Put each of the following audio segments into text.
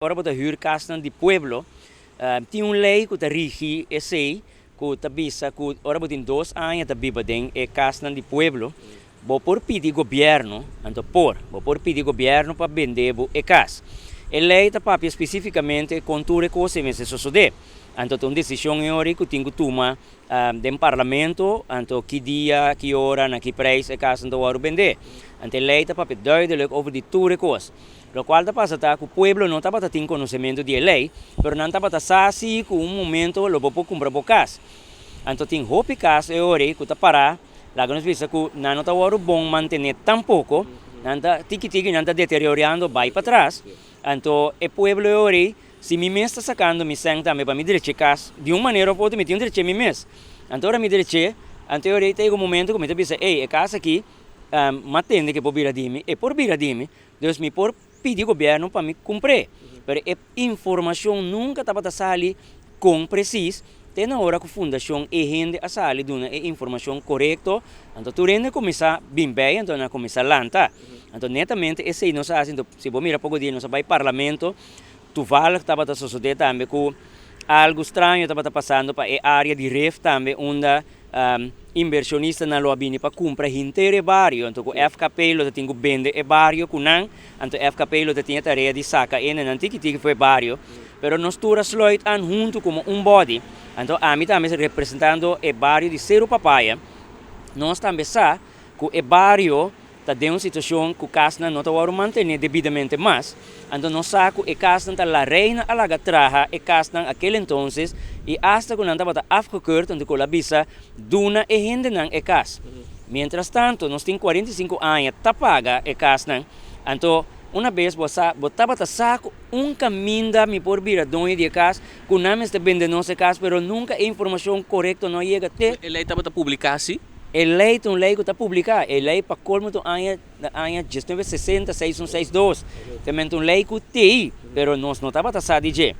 Ora bo ta huur kasnan di pueblo, tin un lei ku ta rigi esei, ku ta bisa ku ora bo tin 2 aña ta biba den e kasnan di pueblo, bo por pidi gobièrnu, anto bo por pidi gobièrnu pa bende bo e kas. E lei ta papia spesífikamente kon tur e kos mester sosodé. Anto un desishon e ora ku tin ku tuma den parlamento, anto ki dia, ki ora, na ki preis e kas ta wòrdu bendé. Anto e lei ta papia duidelijk over di tur e kos. Lo kual ta pasa ta ku pueblo no tabata tin konosementu di lei, pero nan tabata sa si ku un momento lo bo por kumpra bo kas. Anto tin hopi kas e ora ku ta para, laga nos bisa ku nan no ta wòrdu bon mantené tampoko, nan ta tiki tiki nan ta deteriorando bai patras. Anto e pueblo e ora, si mi mes ta sakando mi sèn tambe pa mi drecha kas, di un manera òf otro mi tin un drecha mi mes. Anto ora mi drecha, anto e ora ta un momento ku mi ta bisa, "Ei, e kas aki, m'a tende ku por bira di mi, e por bira di mi, dus mi por pidi gobièrnu pa mi kumpr'é." Pero e informashon nunka tabata sali kon presis, te na ora ku Fundashon E Hende a sali duna e informashon korekto, anto tur hende kuminsá bin bei, anto nan kuminsá lanta. Anto netamente esei nos a hasi. Anto si bo mira, poko dia nos a bai parlamento, toevallig tabata sosodé tambe ku algu straño tabata pasando pa e área di Rif tambe, unda invershonistanan lo a bini pa kumpra henter e bario, anto ku FKP lo tin ku bende e bario ku nan, anto FKP lo tin e tarea di saka e nan tiki tiki for e bario, pero nos tur a sluit aan huntu komo un body. Anto ami tambe representando e bario di Seru Papaya, nos tambe sa ku e bario ta den un situashon ku kasnan no ta wòrdu mantené debidamente mas. Anto nos sa ku e kasnan ta La Reina a laga traha e kasnan aquel entonces i hasta ku nan tabata afgekeurd, anto ku el a bisa duna e hendenan e kas. Mientras tanto, nos tin 45 aña ta paga e kasnan. Anto una bes bo sa, bo tabata sa ku un kaminda mi por bira doño di e kas, ku nan mester bende nos e kas, pero nunka e informashon korekto no yega te. E lei tabata publiká, si? E lei ta un lei ku ta publiká. E lei pa kolmo ta un aña 1960 6162. Tambe un lei ku t'ei, pero nos no tabata sa di dje.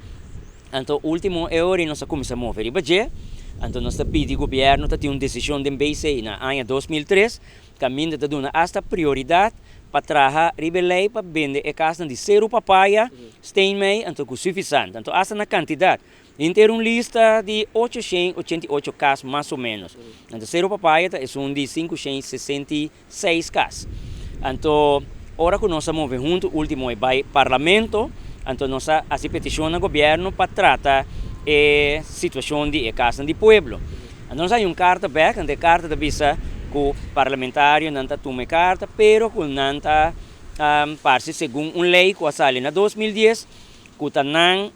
Anto último e ora nos a kuminsá move riba dje. Anto nos ta pidi gobièrnu, ta tin un desishon den BC na aña 2003, kaminda ta duna hasta prioridat pa traha riba e lei pa bende e kasnan di Seru Papaya, Steenmei, anto ku Suffisant. Anto hasta na kantidat. Henter un lista di 888 kas mas o ménos. Anto Seru Papaya ta un di 566 kas. Anto ora ku nos a move huntu último e bai parlamento, anto nos a hasi petishon na gobièrnu pa trata e situashon di e kasnan di pueblo. Anto nos a un karta bèk, anto e karta ta bisa ku parlamentarionan ta tuma e karta, pero ku nan ta parse segun un lei ku a sali na 2010, ku ta nan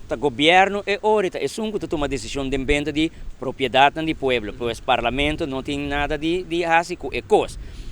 ta gobièrnu e ora ta esun ku ta tuma desishon den benta di propiedatnan di pueblo. Pues parlamento no tin nada di hasi ku e kos.